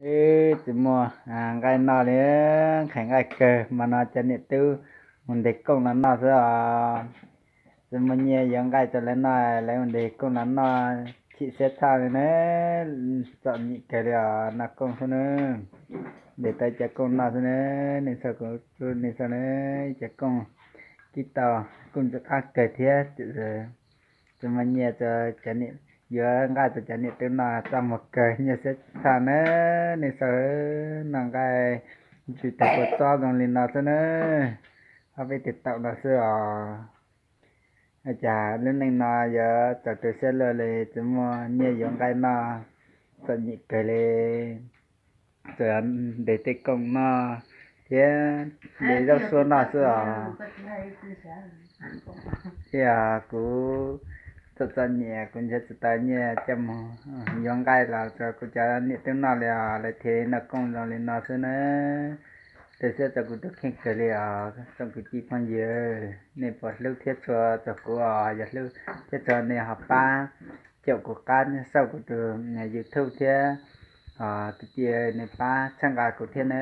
Tsis muaj nqaij noj li, nqhis nqaij kawg mas no cov niam tub mus ntes kooj los noj xwb os. Tsis muaj nyiaj yuav nqaij rau lawv noj, lawv mus ntes kooj los noj, chim siab tshaj li na. Txom nyem kawg li os, noj kooj xwb na. Ntes tau cov kooj noj xwb na. Nej saib kuv, nej saib na, cov kooj kib tau, kooj ntxim qab kawg thiab. Tsis muaj nyiaj rau cov niam, yuav nqaij rau cov niam tub noj, txaj muag kawg, nyuaj siab tshaj na. Nej saib, noj nqaij ntsws tag kua txob zoo li no xwb na. Ob peb tes taum no xwb os. Cas lub neej no yuav txaus tu siab luaj li, tsis muaj nyiaj yuav nqaij noj, txom nyem kawg li. Tsuas ntes tej kooj noj thiab ntes zaub suab noj xwb os. Thiab kuv txom txom nyem, kuv nrhiav tsis tau nyiaj coj mus yuav nqaij los rau kuv cov niam tub noj li os, lawv thiaj noj kooj zoo li no xwb na. Tu siab rau kuv tus kheej kawg li os tsoom kwv tij phooj ywg, nej puas hlub thiab tshua rau kuv os? Yog hlub thiab tshua nej ho pab caum kuv qab xauj kuv tus YouTube thiab, kwv tij nej pab txhawb nqa kuv thiab na.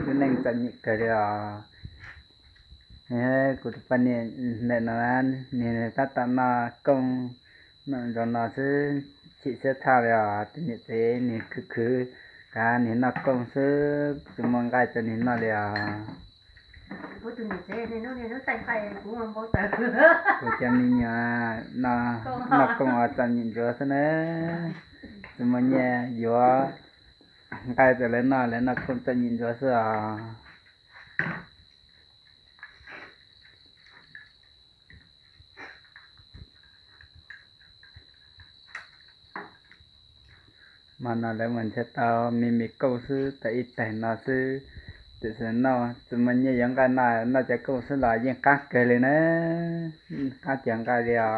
Lub neej txom nyem kawg li os. Kuv tus poj niam ntawm no, nws tab tom noj kooj noj zoo no xwb, chim siab tshaj li os. Tus niam tsev nws khwv khwv kav nws noj kooj xwb, tsis muaj nqaij rau nws noj li os. Kuv cov me nyuam noj kooj os txom nyem ntsuav xwb na. Tsis muaj nyiaj yuav nqaij rau lawv noj, lawv noj kooj txom nyem ntsuav xwb os. Mas no lawv mus nrhiav tau me me kooj xwb, tau ib tais no xwb. Tiam sis noj tsis muaj nyiaj yuav nqaij noj, noj cov kooj xwb los yeej qab kawg li na. Qab cov nqaij li os.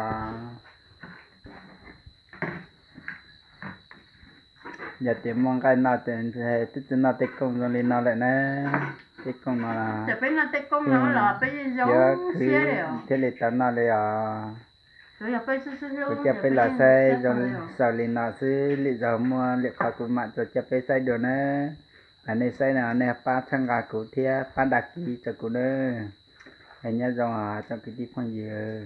Yog tias muaj nqaij noj ces twb tsis noj tej kooj zoo li no lawm na. Tej kooj no yuav khwv thiaj li tau noj li os. Kuv coj peb los saib zoo xaus li no xwb, lwm zaus muaj lwm qhov kuv mam tso coj peb saib dua na. Nej saib no nej pab txhawb nqa kuv thiab pab dag kiv rau kuv na. Nyob zoo os tsoom kwv tij phooj ywg.